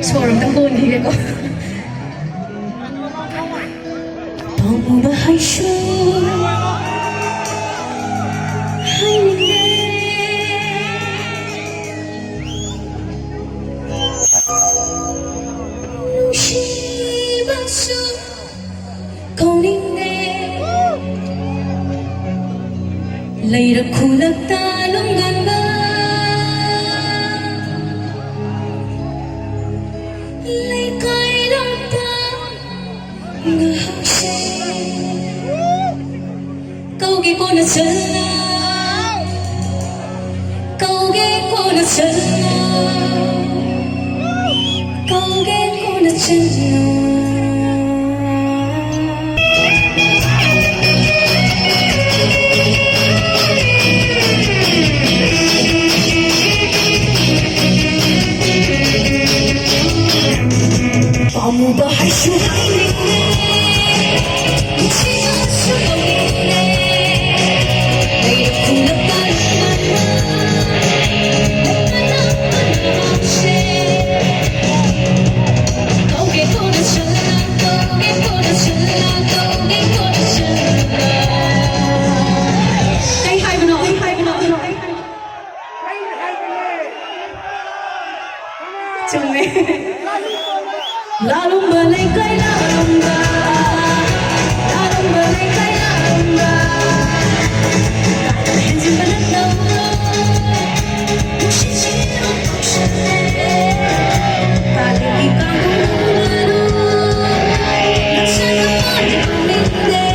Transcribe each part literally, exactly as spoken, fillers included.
ꯁꯣꯔ ꯑꯝꯇꯪ ꯍꯣꯟꯈꯤꯒꯦꯀꯣ꯫ ꯄꯥꯝꯃꯨꯕ ꯍꯥꯏꯁꯨ ꯍꯥꯏꯅꯤꯡꯗꯦ, ꯅꯨꯡꯁꯤꯕꯁꯨ ꯀꯧꯅꯤꯡꯗꯦ꯫ ꯂꯩꯔꯛ ꯈꯨꯜꯂꯛꯇ ꯂꯨꯝꯒꯟꯕ ꯂꯩꯀꯥꯏ ꯂꯝꯇ ꯉꯥꯏꯍꯥꯛꯁꯦ꯫ ꯀꯧꯒꯦ ꯀꯣꯟꯅ ꯆꯠꯂ, ꯀꯧꯒꯦ ꯀꯣꯟꯅ ꯆꯠꯂ, ꯀꯧꯒꯦ ꯀꯣꯟꯅ ꯆꯠꯂ꯫ ꯄꯥꯝꯃꯨꯕ ꯍꯥꯏꯁꯨ ꯍꯥꯏꯅꯤꯡꯗꯦ, ꯅꯨꯡꯁꯤꯕꯁꯨ ꯇꯧꯅꯤꯡꯗꯦ꯫ ꯂꯩꯔꯛ ꯈꯨꯜꯂꯛ ꯄꯥꯔꯛ ꯃꯅꯥ, ꯂꯩꯄꯅ ꯃꯅꯥꯁꯦ꯫ ꯀꯧꯒꯦ ꯀꯣꯟꯅ ꯆꯠꯂ, ꯀꯧꯒꯦ ꯀꯣꯟꯅ ꯆꯠꯂ, ꯀꯧꯒꯦ ꯀꯣꯟꯅ ꯆꯠꯂ꯫ ꯀꯩ ꯍꯥꯏꯕꯅꯣ? ꯀꯩ ꯍꯥꯏꯕꯅꯣ? ꯆꯨꯝꯃꯦ꯫ ꯂꯥꯂꯨꯝꯕ ꯂꯩꯀꯥꯏ ꯂꯥꯂꯨꯝꯕ, ꯂꯥꯂꯨꯝꯕ ꯂꯩꯀꯥꯏ ꯂꯥꯂꯨꯝꯕ, ꯍꯦꯟꯖꯤꯟꯕ ꯅꯠꯇꯧꯔꯣ, ꯅꯨꯡꯁꯤꯠꯁꯤꯅ ꯀꯧꯁꯜꯂꯦ꯫ ꯀꯥꯂꯦꯟꯒꯤ ꯀꯥꯡꯍꯧ ꯃꯔꯨ, ꯅꯨꯡꯁꯥꯅ ꯄꯥꯟꯕ ꯅꯤꯡꯗꯦ꯫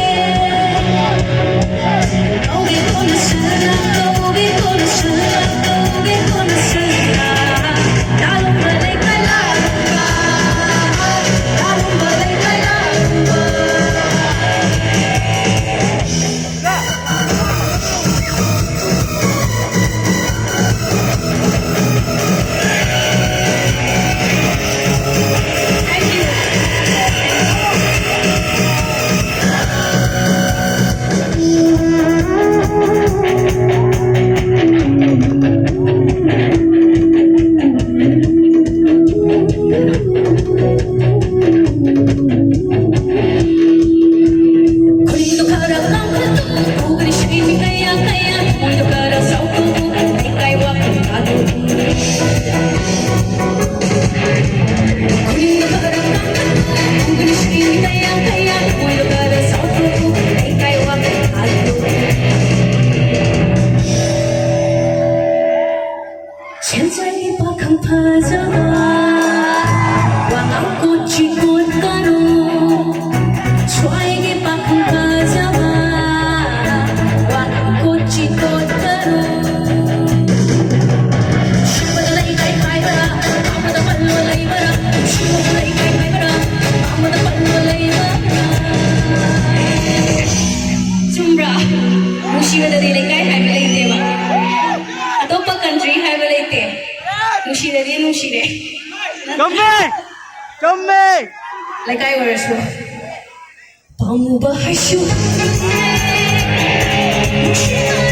ꯁꯦꯟꯖꯥꯏꯒꯤ ꯄꯥꯈꯪ ꯐꯖꯕ, ꯋꯥꯉꯥꯡ ꯀꯣꯠꯆꯤ ꯀꯣꯠꯀꯅꯨ꯫ ꯁ꯭ꯋꯥꯏꯒꯤ ꯄꯥꯈꯪ ꯐꯖꯕ, ꯋꯥꯉꯥꯡ ꯀꯣꯠꯆꯤ ꯀꯣꯠꯀꯅꯨ꯫ ꯁꯤꯕꯗ ꯂꯩꯀꯥꯏ ꯍꯥꯏꯕ꯭ꯔꯥ, ꯄꯥꯝꯕꯗ ꯄꯜꯂꯨ ꯂꯩꯕ꯭ꯔꯥ? ꯁꯤꯕꯗ ꯂꯩꯀꯥꯏ ꯍꯥꯏꯕ꯭ꯔꯥ, ꯄꯥꯝꯕꯗ ꯄꯜꯂꯨ ꯂꯩꯕ꯭ꯔꯥ? ꯆꯨꯝꯕ꯭ꯔꯥ? ꯅꯨꯡꯁꯤꯕꯗꯗꯤ ꯂꯩꯀꯥꯏ ꯍꯥꯏꯕ ꯂꯩꯇꯦꯕ꯫ ꯑꯇꯣꯞꯄ ꯀꯟꯇ꯭ꯔꯤ ꯍꯥꯏꯕ ꯂꯩꯇꯦ꯫ ꯅꯨꯡꯁꯤꯔꯗꯤ ꯅꯨꯡꯁꯤꯔꯦ꯫ ꯆꯨꯝꯃꯦ! ꯆꯨꯝꯃꯦ! ꯂꯩꯀꯥꯏ ꯑꯣꯏꯔꯁꯨ꯫ ꯄꯥꯝꯃꯨꯕ ꯍꯥꯏꯁꯨ꯫ ꯅꯨꯡꯁꯤꯕ